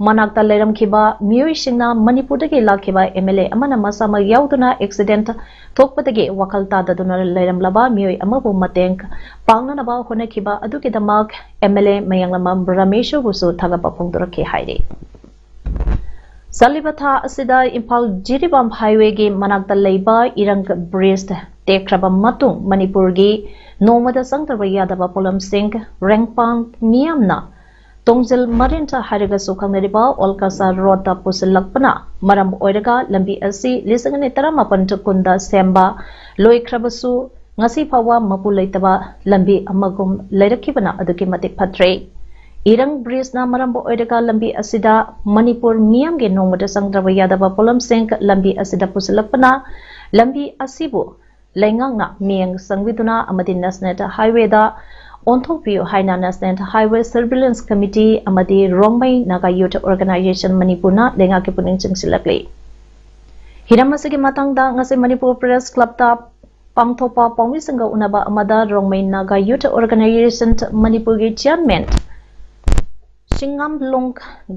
ꯃꯅꯥꯛꯇ ꯂꯩꯔꯝꯈꯤꯕ ꯃꯤꯑꯣꯏꯁꯤꯡꯅ ꯃꯅꯤꯄꯨꯔꯗꯒꯤ ꯂꯥꯛꯈꯤꯕ MLA ꯑꯃꯅ ꯃꯁꯥꯃꯛ ꯌꯥꯎꯗꯨꯅ accident ꯊꯣꯛꯄꯗꯒꯤ ꯋꯥꯈꯜ ꯇꯥꯗꯗꯨꯅ ꯂꯩꯔꯝꯂꯕ ꯃꯤꯑꯣꯏ ꯑꯃꯕꯨ ꯃꯇꯦꯡ ꯄꯥꯡꯅꯅꯕ ꯍꯣꯠꯅꯈꯤꯕ ꯑꯗꯨꯒꯤꯗꯃꯛ MLA ꯃꯌꯥꯡꯂꯝꯕꯝ ꯔꯥꯃꯦꯁꯣꯔꯕꯨꯁꯨ ꯊꯥꯒꯠꯄ ꯐꯣꯡꯗꯣꯔꯛꯈꯤ ꯍꯥꯏꯔꯤ꯫ ꯆꯠꯂꯤꯕ ꯊꯥ ꯑꯁꯤꯗ ꯏꯝꯐꯥꯜ ꯖꯤꯔꯤꯕꯥꯝ highwayꯒꯤ ꯃꯅꯥꯛꯇ ꯂꯩꯕ ꯏꯔꯪ bridge ꯇꯦꯛꯈ꯭ꯔꯕ ꯃꯇꯨꯡ ꯃꯅꯤꯄꯨꯔꯒꯤ ꯅꯣꯡꯃꯗ ꯆꯪꯗ꯭ꯔꯕ ꯌꯥꯗꯕ ꯄꯣꯠꯂꯝꯁꯤꯡ ꯔꯦꯡꯄꯥꯝ ꯃꯤꯌꯥꯝꯅ ꯇꯣꯡꯖꯤꯜ ꯃꯔꯤꯟ ꯍꯥꯏꯔꯒꯁꯨ ꯈꯪꯅꯔꯤꯕ ꯑꯣꯜ ꯀꯁꯥꯔ ꯔꯣꯗꯇ ꯄꯨꯁꯤꯜꯂꯛꯄꯅ ꯃꯔꯝ ꯑꯣꯏꯔꯒ ꯂꯝꯕꯤ ꯑꯁꯤ ꯂꯤꯁꯤꯡ ꯑꯅꯤ ꯇꯔꯥꯃꯥꯄꯟ ꯀꯨꯟꯗ ꯁꯦꯝꯕ ꯂꯣꯏꯈ꯭ꯔꯕꯁꯨ ꯉꯁꯤ ꯐꯥꯎꯕ ꯃꯄꯨ ꯂꯩꯇꯕ ꯂꯝꯕꯤ ꯑꯃꯒꯨꯝ ꯂꯩꯔꯛꯈꯤꯕꯅ ꯑꯗꯨꯛꯀꯤ ꯃꯇꯤꯛ ꯐꯠꯇ꯭ꯔꯦ꯫ ꯏꯔꯪ bridgeꯅ ꯃꯔꯝ ꯑꯣꯏꯔꯒ ꯂꯝꯕꯤ ꯑꯁꯤꯗ ꯃꯅꯤꯄꯨꯔ ꯃꯤꯌꯥꯝꯒꯤ ꯅꯣꯡꯃꯗ ꯆꯪꯗ꯭ꯔꯕ ꯌꯥꯗꯕ ꯄꯣꯠꯂꯝꯁꯤꯡ ꯂꯝꯕꯤ ꯑꯁꯤꯗ ꯄꯨꯁꯤꯜꯂꯛꯄꯅ ꯂꯝꯕꯤ ꯑꯁꯤꯕꯨ ꯂꯩꯉꯥꯛꯅ ꯃꯤꯠꯌꯦꯡ ꯆꯪꯕꯤꯗꯨꯅ ꯑꯃꯗꯤ National Highwayꯗ ꯑꯣꯟꯊꯣꯛꯄꯤꯌꯨ ꯍꯥꯏꯅ National Highway Surveillance Committee ꯑꯃꯗꯤ ꯔꯣꯡꯃꯩ ꯅꯥꯒꯥ Youth Organisation ꯃꯅꯤꯄꯨꯔꯅ ꯂꯩꯉꯥꯛꯀꯤ ꯄꯨꯛꯅꯤꯡ ꯆꯤꯡꯁꯤꯜꯂꯛꯂꯤ꯫ ꯍꯤꯔꯝ ꯑꯁꯤꯒꯤ ꯃꯇꯥꯡꯗ ꯉꯁꯤ ꯃꯅꯤꯄꯨꯔ Press Clubꯇ ꯄꯥꯡꯊꯣꯛꯄ ꯄꯥꯎꯃꯤꯁꯤꯡꯒ ꯎꯅꯕ ꯑꯃꯗ ꯔꯣꯡꯃꯩ ꯅꯥꯒꯥ Youth Organisation ꯃꯅꯤꯄꯨꯔꯒꯤ Chairman ꯁꯤꯡꯉꯥꯝꯂꯣꯡ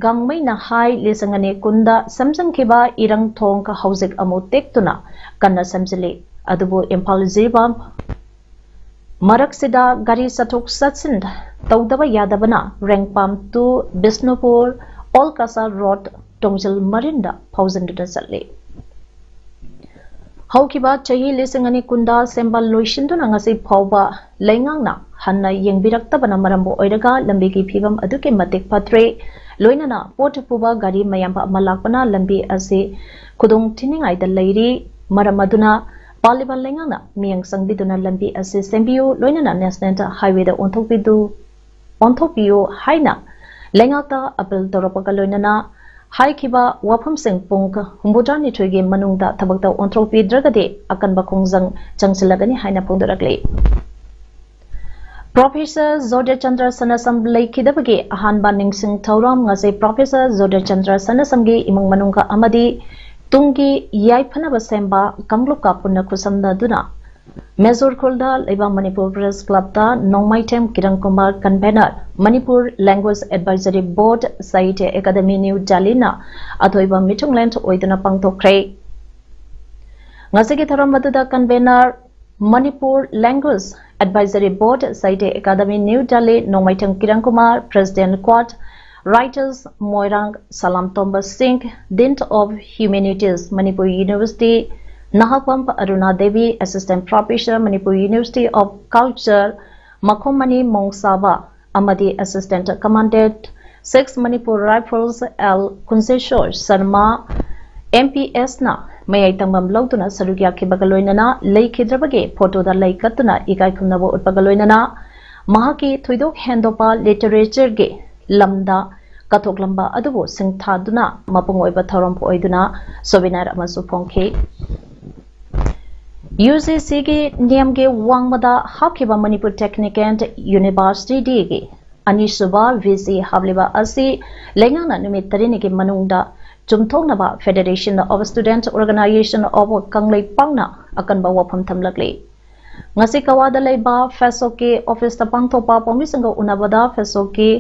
ꯒꯥꯡꯃꯩꯅ ꯍꯥꯏ, ꯂꯤꯁꯤꯡ ꯑꯅꯤ ꯀꯨꯟꯗ ꯁꯦꯝꯖꯤꯟꯈꯤꯕ ꯏꯔꯪ ꯊꯣꯡ ꯍꯧꯖꯤꯛ ꯑꯃꯨꯛ ꯇꯦꯛꯇꯨꯅ ꯀꯟꯅ ꯁꯦꯝꯖꯤꯜꯂꯤ꯫ ꯑꯗꯨꯕꯨ ꯏꯝꯐꯥꯜ ꯖꯤꯔꯤꯕꯥꯝ ꯃꯔꯛꯁꯤꯗ ꯒꯥꯔꯤ ꯆꯠꯊꯣꯛ ꯆꯠꯁꯤꯟ ꯇꯧꯗꯕ ꯌꯥꯗꯕꯅ ꯔꯦꯡꯄꯥꯝ to ꯕꯤꯁꯅꯨꯄꯨꯔ ꯑꯣꯜ ꯀꯁꯥꯔ ꯔꯣꯗ ꯇꯣꯡꯖꯤꯜ ꯃꯔꯤꯟꯗ ꯐꯥꯎꯖꯤꯟꯗꯨꯅ ꯆꯠꯂꯤ꯫ ꯍꯧꯈꯤꯕ ꯆꯍꯤ ꯂꯤꯁꯤꯡ ꯑꯅꯤ ꯀꯨꯟꯗ ꯁꯦꯝꯕ ꯂꯣꯏꯁꯤꯟꯗꯨꯅ ꯉꯁꯤ ꯐꯥꯎꯕ ꯂꯩꯉꯥꯛꯅ ꯍꯟꯅ ꯌꯦꯡꯕꯤꯔꯛꯇꯕꯅ ꯃꯔꯝ ꯑꯣꯏꯔꯒ ꯂꯝꯕꯤꯒꯤ ꯐꯤꯕꯝ ꯑꯗꯨꯛꯀꯤ ꯃꯇꯤꯛ ꯐꯠꯇ꯭ꯔꯦ꯫ ꯂꯣꯏꯅꯅ ꯄꯣꯠ ꯄꯨꯕ ꯒꯥꯔꯤ ꯃꯌꯥꯝ ꯑꯃ ꯂꯥꯛꯄꯅ ꯂꯝꯕꯤ ꯑꯁꯤ ꯈꯨꯗꯣꯡ ꯊꯤꯅꯤꯡꯉꯥꯏꯗ ꯂꯩꯔꯤ꯫ ꯃꯔꯝ ꯑꯗꯨꯅ ꯄꯥꯜꯂꯤꯕ ꯂꯩꯉꯥꯛꯅ ꯃꯤꯠꯌꯦꯡ ꯆꯪꯕꯤꯗꯨꯅ ꯂꯝꯕꯤ ꯑꯁꯤ ꯁꯦꯝꯕꯤꯌꯨ, ꯂꯣꯏꯅꯅ National Highwayꯗ ꯑꯣꯟꯊꯣꯛꯄꯤꯗꯨ, ꯑꯣꯟꯊꯣꯛꯄꯤꯌꯨ ꯍꯥꯏꯅ ꯂꯩꯉꯥꯛꯇ appeal ꯇꯧꯔꯛꯄꯒ ꯂꯣꯏꯅꯅ ꯍꯥꯏꯈꯤꯕ ꯋꯥꯐꯝꯁꯤꯡ ꯄꯨꯡ ꯍꯨꯝꯐꯨꯇꯔꯥꯅꯤꯊꯣꯏꯒꯤ ꯃꯅꯨꯡꯗ ꯊꯕꯛꯇ ꯑꯣꯟꯊꯣꯛꯄꯤꯗ꯭ꯔꯒꯗꯤ ꯑꯀꯟꯕ ꯈꯣꯡꯖꯪ ꯆꯪꯁꯤꯜꯂꯒꯅꯤ ꯍꯥꯏꯅ ꯐꯣꯡꯗꯣꯔꯛꯂꯤ꯫ Professor ꯖꯣꯔꯖ ꯆꯟꯗ꯭ꯔ ꯁꯅꯥꯁꯝ ꯂꯩꯈꯤꯗꯕꯒꯤ ꯑꯍꯥꯟꯕ ꯅꯤꯡꯁꯤꯡ ꯊꯧꯔꯝ꯫ ꯉꯁꯤ Professor ꯖꯣꯔꯖ ꯆꯟꯗ꯭ꯔ ꯁꯅꯥꯁꯝꯒꯤ ꯏꯃꯨꯡ ꯃꯅꯨꯡꯒ ꯑꯃꯗꯤ ꯇꯨꯡꯒꯤ ꯌꯥꯏꯐꯅꯕ ꯁꯦꯝꯕ ꯀꯥꯡꯂꯨꯞꯀ ꯄꯨꯟꯅ ꯈꯨꯠꯁꯝꯅꯗꯨꯅ ꯃꯦꯖꯣꯔ ꯈꯨꯜꯗ ꯂꯩꯕ ꯃꯅꯤꯄꯨꯔ Press Clubꯇ ꯅꯣꯡꯃꯥꯏꯊꯦꯝ Kiran Kumar, convener, Manipur Language Advisory Board, Sahitya Academy, New Delhiꯅ ꯑꯊꯣꯏꯕ ꯃꯤꯊꯨꯡꯂꯦꯟ ꯑꯣꯏꯗꯨꯅ ꯄꯥꯡꯊꯣꯛꯈ꯭ꯔꯦ꯫ ꯉꯁꯤꯒꯤ ꯊꯧꯔꯝ ꯑꯗꯨꯗ convener, Manipur Language Advisory Board, Sahitya Academy, New Delhi, ꯅꯣꯡꯃꯥꯏꯊꯦꯝ Kiran Kumar, President Quad, Writers, ꯃꯣꯏꯔꯥꯡ ꯁꯂꯥꯝꯇꯣꯝꯕ ꯁꯤꯡ, Dean of Humanities, Manipur University, Nahakpam Aruna Devi, Assistant Professor, Manipur University of Culture, ꯃꯈꯣꯝꯃꯅꯤ ꯃꯣꯡꯁꯥꯕ, ꯑꯃꯗꯤ Assistant Commandant, Six Manipur Rifles, L Kunjeshor Sharma, M P ꯑꯦꯁꯅ ꯃꯌꯥꯏ ꯇꯪꯐꯝ ꯂꯧꯗꯨꯅ ꯁꯔꯨꯛ ꯌꯥꯈꯤꯕꯒ ꯂꯣꯏꯅꯅ ꯂꯩꯈꯤꯗ꯭ꯔꯕꯒꯤ ꯐꯣꯇꯣꯗ ꯂꯩ ꯀꯠꯇꯨꯅ ꯏꯀꯥꯏ ꯈꯨꯝꯅꯕ ꯎꯠꯄꯒ ꯂꯣꯏꯅꯅ ꯃꯍꯥꯛꯀꯤ ꯊꯣꯏꯗꯣꯛ ꯍꯦꯟꯗꯣꯛꯄ ꯂꯤꯇꯔꯦꯆꯔꯒꯤ ꯂꯝꯗ ꯀꯠꯊꯣꯛꯂꯝꯕ ꯑꯗꯨꯕꯨ ꯁꯤꯡꯊꯥꯗꯨꯅ ꯃꯄꯨꯡ ꯑꯣꯏꯕ ꯊꯧꯔꯝ ꯑꯣꯏꯗꯨꯅ ꯁꯣꯚꯦꯅꯤꯌꯔ ꯑꯃꯁꯨ ꯐꯣꯡꯈꯤ꯫ ꯌꯨ ꯖꯤ ꯁꯤꯒꯤ ꯅꯤꯌꯝꯒꯤ ꯋꯥꯡꯃꯗ ꯍꯥꯞꯈꯤꯕ ꯃꯅꯤꯄꯨꯔ ꯇꯦꯛꯅꯤꯀꯦꯜ ꯌꯨꯅꯤꯚꯔꯁꯤꯇꯤꯒꯤ ꯑꯅꯤꯁꯨꯕ ꯚꯤ ꯁꯤ ꯍꯥꯞꯂꯤꯕ ꯑꯁꯤ ꯂꯩꯉꯥꯛꯅ ꯅꯨꯃꯤꯠ ꯇꯔꯦꯠꯅꯤꯒꯤ ꯃꯅꯨꯡꯗ ꯆꯨꯝꯊꯣꯛꯅꯕ Federation of Student Organization of ꯀꯪꯂꯩꯄꯥꯛꯅ ꯑꯀꯟꯕ ꯋꯥꯐꯝ ꯊꯝꯂꯛꯂꯤ꯫ ꯉꯁꯤ ꯀꯋꯥꯗ ꯂꯩꯕ ꯐꯦꯁꯣꯛꯀꯤ ꯑꯣꯐꯤꯁꯇ ꯄꯥꯡꯊꯣꯛꯄ ꯄꯥꯎꯃꯤꯁꯤꯡꯒ ꯎꯅꯕꯗ ꯐꯦꯁꯣꯛꯀꯤ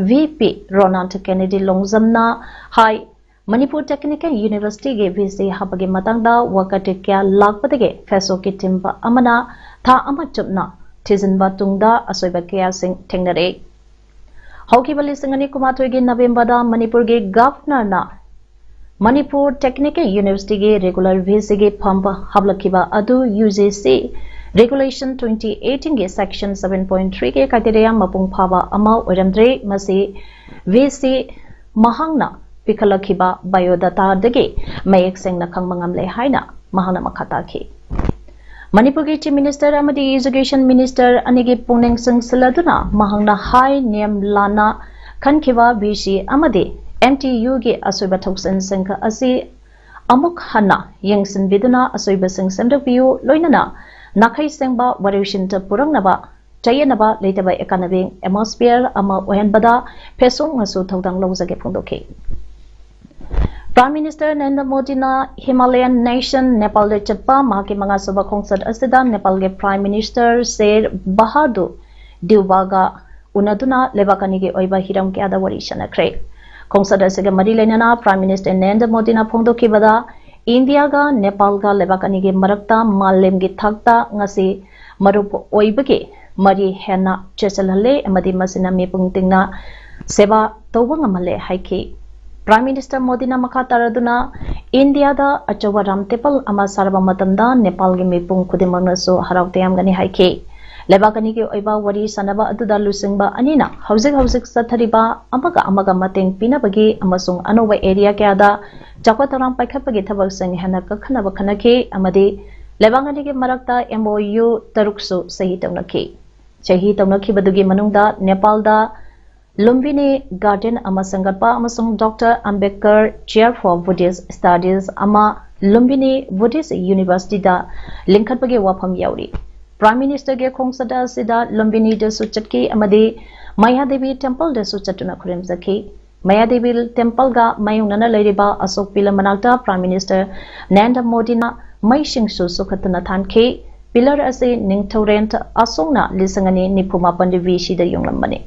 ꯚꯤ ꯄꯤ ꯔꯣꯅꯥꯜꯗ ꯀꯦꯅꯦꯗꯤ ꯂꯣꯡꯖꯝꯅ ꯍꯥꯏ, ꯃꯅꯤꯄꯨꯔ ꯇꯦꯛꯅꯤꯀꯦꯜ ꯌꯨꯅꯤꯚꯔꯁꯤꯇꯤꯒꯤ ꯚꯤ ꯁꯤ ꯍꯥꯞꯄꯒꯤ ꯃꯇꯥꯡꯗ ꯋꯥꯀꯠ ꯀꯌꯥ ꯂꯥꯛꯄꯗꯒꯤ ꯐꯦꯁꯣꯛꯀꯤ ꯇꯤꯝ ꯑꯃꯅ ꯊꯥ ꯑꯃ ꯆꯨꯞꯅ ꯊꯤꯖꯤꯟꯕ ꯇꯨꯡꯗ ꯑꯁꯣꯏꯕ ꯀꯌꯥꯁꯤꯡ ꯊꯦꯡꯅꯔꯦ꯫ ꯍꯧꯈꯤꯕ ꯂꯤꯁꯤꯡ ꯑꯅꯤ ꯀꯨꯟꯃꯥꯊꯣꯏꯒꯤ ꯅꯕꯦꯝꯕꯔꯗ ꯃꯅꯤꯄꯨꯔꯒꯤ ꯒꯚꯔꯅꯔꯅ ꯃꯅꯤꯄꯨꯔ ꯇꯦꯛꯅꯤꯀꯦꯜ ꯌꯨꯅꯤꯚꯔꯁꯤꯇꯤꯒꯤ ꯔꯤꯒꯨꯂꯔ ꯚꯤ ꯁꯤꯒꯤ ꯐꯝ ꯍꯥꯞꯂꯛꯈꯤꯕ ꯑꯗꯨ U G C regulation twenty ꯑꯩꯠꯇꯤꯟꯒꯤ ꯁꯦꯛꯁꯟ ꯁꯚꯦꯟ ꯄꯣꯏꯟ ꯊ꯭ꯔꯤꯒꯤ ꯀ꯭ꯔꯥꯏꯇꯦꯔꯤꯌꯥ ꯃꯄꯨꯡ ꯐꯥꯕ ꯑꯃ ꯑꯣꯏꯔꯝꯗ꯭ꯔꯦ꯫ ꯃꯁꯤ ꯚꯤ ꯁꯤ ꯃꯍꯥꯛꯅ ꯄꯤꯈꯠꯂꯛꯈꯤꯕ biodataꯗꯒꯤ ꯃꯌꯦꯛ ꯁꯦꯡꯅ ꯈꯪꯕ ꯉꯝꯂꯦ ꯍꯥꯏꯅ ꯃꯍꯥꯛꯅ ꯃꯈꯥ ꯇꯥꯈꯤ꯫ ꯃꯅꯤꯄꯨꯔꯒꯤ Chief Minister ꯑꯃꯗꯤ Education Minister ꯑꯅꯤꯒꯤ ꯄꯨꯛꯅꯤꯡ ꯆꯤꯡꯁꯤꯜꯂꯗꯨꯅ ꯃꯍꯥꯛꯅ ꯍꯥꯏ ꯅꯤꯌꯝ ꯂꯥꯟꯅ ꯈꯟꯈꯤꯕ VC ꯑꯃꯗꯤ MTUꯒꯤ ꯑꯁꯣꯏꯕ ꯊꯧꯁꯤꯜꯁꯤꯡ ꯑꯁꯤ ꯑꯃꯨꯛ ꯍꯟꯅ ꯌꯦꯡꯁꯤꯟꯕꯤꯗꯨꯅ ꯑꯁꯣꯏꯕꯁꯤꯡ ꯁꯦꯝꯗꯣꯛꯄꯤꯌꯨ, ꯂꯣꯏꯅꯅ ꯅꯥꯈꯩ ꯁꯦꯡꯕ ꯋꯥꯔꯣꯏꯁꯤꯟꯇ ꯄꯨꯔꯛꯅꯕ ꯆꯌꯦꯠꯅꯕ ꯂꯩꯇꯕ economic atmosphere ꯑꯃ ꯑꯣꯏꯍꯟꯕꯗ ꯐꯦꯁꯨꯡꯅꯁꯨ ꯊꯧꯗꯥꯡ ꯂꯧꯖꯒꯦ ꯐꯣꯡꯗꯣꯛꯈꯤ꯫ Prime Minister ꯅꯔꯦꯟꯗ꯭ꯔ ꯃꯣꯗꯤꯅ Himalayan nation ꯅꯦꯄꯥꯜꯗ ꯆꯠꯄ ꯃꯍꯥꯛꯀꯤ ꯃꯉꯥꯁꯨꯕ ꯈꯣꯡꯆꯠ ꯑꯁꯤꯗ ꯅꯦꯄꯥꯜꯒꯤ Prime Minister ꯁꯦꯔ ꯕꯍꯥꯗꯨꯔ ꯗꯤꯎꯕꯥꯒ ꯎꯅꯗꯨꯅ ꯂꯩꯕꯥꯛ ꯑꯅꯤꯒꯤ ꯑꯣꯏꯕ ꯍꯤꯔꯝ ꯀꯌꯥꯗ ꯋꯥꯔꯤ ꯁꯥꯟꯅꯈ꯭ꯔꯦ꯫ ꯈꯣꯡꯆꯠ ꯑꯁꯤꯒ ꯃꯔꯤ ꯂꯩꯅꯅ Prime Minister ꯅꯔꯦꯟꯗ꯭ꯔ ꯃꯣꯗꯤꯅ ꯐꯣꯡꯗꯣꯛꯈꯤꯕꯗ ꯏꯟꯗꯤꯌꯥꯒ ꯅꯦꯄꯥꯜꯒ ꯂꯩꯕꯥꯛ ꯑꯅꯤꯒꯤ ꯃꯔꯛꯇ ꯃꯥꯂꯦꯝꯒꯤ ꯊꯥꯛꯇ ꯉꯁꯤ ꯃꯔꯨꯞ ꯑꯣꯏꯕꯒꯤ ꯃꯔꯤ ꯍꯦꯟꯅ ꯆꯦꯠꯁꯤꯜꯍꯜꯂꯦ ꯑꯃꯗꯤ ꯃꯁꯤꯅ ꯃꯤꯄꯨꯝ ꯇꯤꯡꯅ ꯁꯦꯕꯥ ꯇꯧꯕ ꯉꯝꯍꯜꯂꯦ ꯍꯥꯏꯈꯤ꯫ Prime Minister ꯃꯣꯗꯤꯅ ꯃꯈꯥ ꯇꯥꯔꯗꯨꯅ ꯏꯟꯗꯤꯌꯥꯗ ꯑꯆꯧꯕ ꯔꯥꯝ ꯇꯦꯄꯜ ꯑꯃ ꯁꯥꯔꯕ ꯃꯇꯝꯗ ꯅꯦꯄꯥꯜꯒꯤ ꯃꯤꯄꯨꯝ ꯈꯨꯗꯤꯡꯃꯛꯅꯁꯨ ꯍꯔꯥꯎ ꯇꯌꯥꯝꯒꯅꯤ ꯍꯥꯏꯈꯤ꯫ ꯂꯩꯕꯥꯛ ꯑꯅꯤꯒꯤ ꯑꯣꯏꯕ ꯋꯥꯔꯤ ꯁꯥꯟꯅꯕ ꯑꯗꯨꯗ ꯂꯨꯆꯤꯡꯕ ꯑꯅꯤꯅ ꯍꯧꯖꯤꯛ ꯍꯧꯖꯤꯛ ꯆꯠꯊꯔꯤꯕ ꯑꯃꯒ ꯑꯃꯒ ꯃꯇꯦꯡ ꯄꯤꯅꯕꯒꯤ ꯑꯃꯁꯨꯡ ꯑꯅꯧꯕ area ꯀꯌꯥꯗ ꯆꯥꯎꯈꯠ ꯊꯧꯔꯥꯡ ꯄꯥꯏꯈꯠꯄꯒꯤ ꯊꯕꯛꯁꯤꯡ ꯍꯦꯟꯅ ꯀꯛꯈꯟꯅꯕ ꯈꯟꯅꯈꯤ ꯑꯃꯗꯤ ꯂꯩꯕꯥꯛ ꯑꯅꯤꯒꯤ ꯃꯔꯛꯇ MOU ꯇꯔꯨꯛꯁꯨ ꯁꯍꯤ ꯇꯧꯅꯈꯤ꯫ ꯁꯍꯤ ꯇꯧꯅꯈꯤꯕꯗꯨꯒꯤ ꯃꯅꯨꯡꯗ ꯅꯦꯄꯥꯜꯗ ꯂꯨꯝꯕꯤꯅꯤ garden ꯑꯃ ꯁꯦꯝꯒꯠꯄ ꯑꯃꯁꯨꯡ Doctor Ambedkar Chair for Buddhist Studies ꯑꯃ ꯂꯨꯝꯕꯤꯅꯤ Buddhist Universityꯗ ꯂꯤꯡꯈꯠꯄꯒꯤ ꯋꯥꯐꯝ ꯌꯥꯎꯔꯤ꯫ Prime Ministerꯒꯤ ꯈꯣꯡꯆꯠ ꯑꯁꯤꯗ ꯂꯨꯝꯕꯤꯅꯤꯗꯁꯨ ꯆꯠꯈꯤ ꯑꯃꯗꯤ ꯃꯌꯥꯗꯦꯕꯤ templeꯗꯁꯨ ꯆꯠꯇꯨꯅ ꯈꯨꯔꯨꯝꯖꯈꯤ꯫ ꯃꯌꯥꯗꯦꯕꯤ templeꯒ ꯃꯥꯌꯣꯛꯅꯅ ꯂꯩꯔꯤꯕ ꯑꯁꯣꯛ pillar ꯃꯅꯥꯛꯇ Prime Minister ꯅꯔꯦꯟꯗ꯭ꯔ ꯃꯣꯗꯤꯅ ꯃꯩꯁꯤꯡꯁꯨ ꯁꯨꯈꯠꯇꯨꯅ ꯊꯥꯟꯈꯤ꯫ Pillar ꯑꯁꯤ ꯅꯤꯡꯊꯧꯔꯦꯟ ꯑꯁꯣꯛꯅ ꯂꯤꯁꯤꯡ ꯑꯅꯤ ꯅꯤꯐꯨ ꯃꯥꯄꯟ VCꯗ ꯌꯨꯡꯂꯝꯕꯅꯤ꯫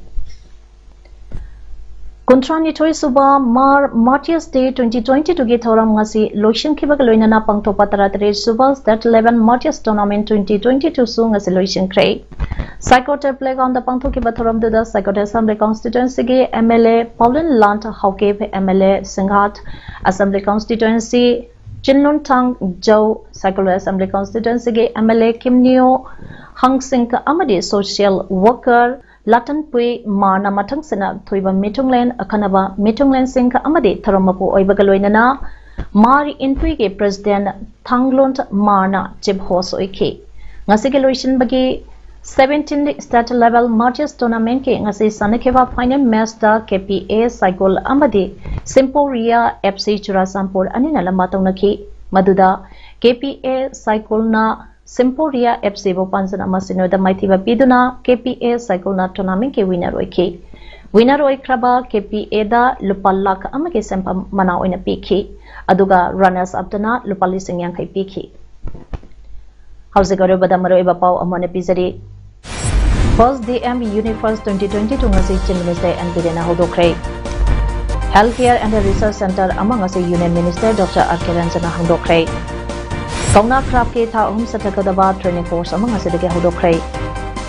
ꯀꯨꯟꯊ꯭ꯔꯥꯅꯤꯊꯣꯏ ꯁꯨꯕ Mar Martyrs Day twenty twenty twoꯒꯤ ꯊꯧꯔꯝ ꯉꯁꯤ ꯂꯣꯏꯁꯤꯟꯈꯤꯕꯒ ꯂꯣꯏꯅꯅ ꯄꯥꯡꯊꯣꯛꯄ ꯇꯔꯥꯇꯔꯦꯠ ꯁꯨꯕ State Level Martyrs Tournament twenty twenty twoꯁꯨ ꯉꯁꯤ ꯂꯣꯏꯁꯤꯟꯈ꯭ꯔꯦ꯫ ꯁꯥꯏꯀꯣꯇꯔ playgroundꯗ ꯄꯥꯡꯊꯣꯛꯈꯤꯕ ꯊꯧꯔꯝꯗꯨꯗ ꯁꯥꯏꯀꯣꯇꯔ Assembly Constituencyꯒꯤ MLA Paulin Lant Haokip, MLA Singhat Assembly Constituency Chinlunthang Zhou, Saikul Assembly Constituencyꯒꯤ MLA Kimnio Hangsing ꯑꯃꯗꯤ social worker ꯂꯥꯇꯟꯄꯨꯏ ꯃꯥꯔꯅ ꯃꯊꯪꯁꯤꯠꯅ ꯊꯣꯏꯕ ꯃꯤꯊꯨꯡꯂꯦꯟ ꯑꯈꯟꯅꯕ ꯃꯤꯊꯨꯡꯂꯦꯟꯁꯤꯡ ꯑꯃꯗꯤ ꯊꯧꯔꯝ ꯃꯄꯨ ꯑꯣꯏꯕꯒ ꯂꯣꯏꯅꯅ ꯃꯥꯔ ꯏꯟꯇꯨꯏꯒꯤ president ꯊꯥꯡꯂꯣꯟ ꯃꯥꯔꯅ chief host ꯑꯣꯏꯈꯤ꯫ ꯉꯁꯤꯒꯤ ꯂꯣꯏꯁꯤꯟꯕꯒꯤ seventeen state level matches tournamentꯀꯤ ꯉꯁꯤ ꯁꯥꯟꯅꯈꯤꯕ final matchꯇ KPA ꯁꯥꯏꯒꯣꯜ ꯑꯃꯗꯤ ꯁꯤꯝꯄꯣꯔꯤꯌꯥ FC ꯆꯨꯔꯥꯆꯥꯟꯄꯨꯔ ꯑꯅꯤꯅ ꯂꯝꯕꯥ ꯇꯧꯅꯈꯤ꯫ ꯃꯗꯨꯗ KPA ꯁꯥꯏꯒꯣꯜꯅ ꯁꯤꯝꯄꯣꯔꯤꯌꯥ FCꯕꯨ ꯄꯥꯟꯖꯟ ꯑꯃ ꯁꯤꯅꯣꯗ ꯃꯥꯏꯊꯤꯕ ꯄꯤꯗꯨꯅ KPA ꯁꯥꯏꯒꯣꯜꯅ tournamentꯀꯤ winner ꯑꯣꯏꯈꯤ꯫ Winner ꯑꯣꯏꯈ꯭ꯔꯕ KPAꯗ ꯂꯨꯄꯥ ꯂꯥꯈ ꯑꯃꯒꯤ ꯁꯦꯟꯐꯝ ꯃꯅꯥ ꯑꯣꯏꯅ ꯄꯤꯈꯤ, ꯑꯗꯨꯒ runners upꯇꯅ ꯂꯨꯄꯥ ꯂꯤꯁꯤꯡ ꯌꯥꯡꯈꯩ ꯄꯤꯈꯤ꯫ ꯍꯧꯖꯤꯛ ꯑꯔꯣꯏꯕꯗ ꯃꯔꯨꯑꯣꯏꯕ ꯄꯥꯎ ꯑꯃ ꯑꯣꯏꯅ ꯄꯤꯖꯔꯤ꯫ First DM Universe twenty twenty-two ꯉꯁꯤ Chief Minister N Birenꯅ ꯍꯧꯗꯣꯛꯈ꯭ꯔꯦ꯫ Health Care and Research Centre ꯑꯃ ꯉꯁꯤ Union Minister Doctor R K Ranjanꯅ ꯍꯥꯡꯗꯣꯛꯈ꯭ꯔꯦ꯫ ꯀꯧꯅꯥ craftꯀꯤ ꯊꯥ ꯑꯍꯨꯝ ꯆꯠꯊꯒꯗꯕ training course ꯑꯃ ꯉꯁꯤꯗꯒꯤ ꯍꯧꯗꯣꯛꯈ꯭ꯔꯦ꯫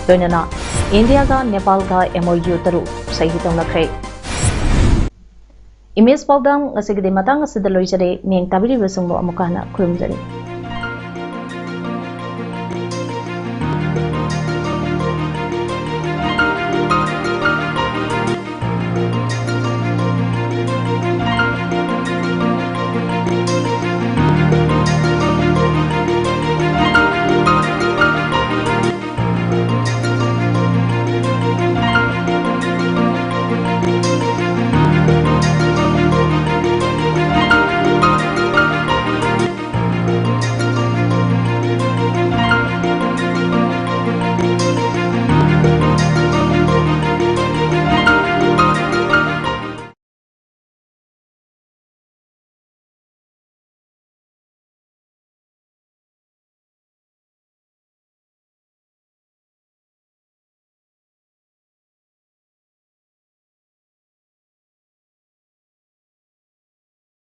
ꯂꯣꯏꯅꯅ ꯏꯟꯗꯤꯌꯥꯒ ꯅꯦꯄꯥꯜꯒ MOU ꯇꯔꯨꯛ ꯁꯍꯤ ꯇꯧꯅꯈ꯭ꯔꯦ꯫ Image ꯄꯥꯎꯗꯝ ꯉꯁꯤꯒꯤꯗꯤ ꯃꯇꯥꯡ ꯑꯁꯤꯗ ꯂꯣꯏꯖꯔꯦ꯫ ꯃꯤꯠꯌꯦꯡ ꯇꯥꯕꯤꯔꯤꯕꯁꯤꯡꯕꯨ ꯑꯃꯨꯛꯀ ꯍꯟꯅ ꯈꯨꯔꯨꯝꯖꯔꯤ꯫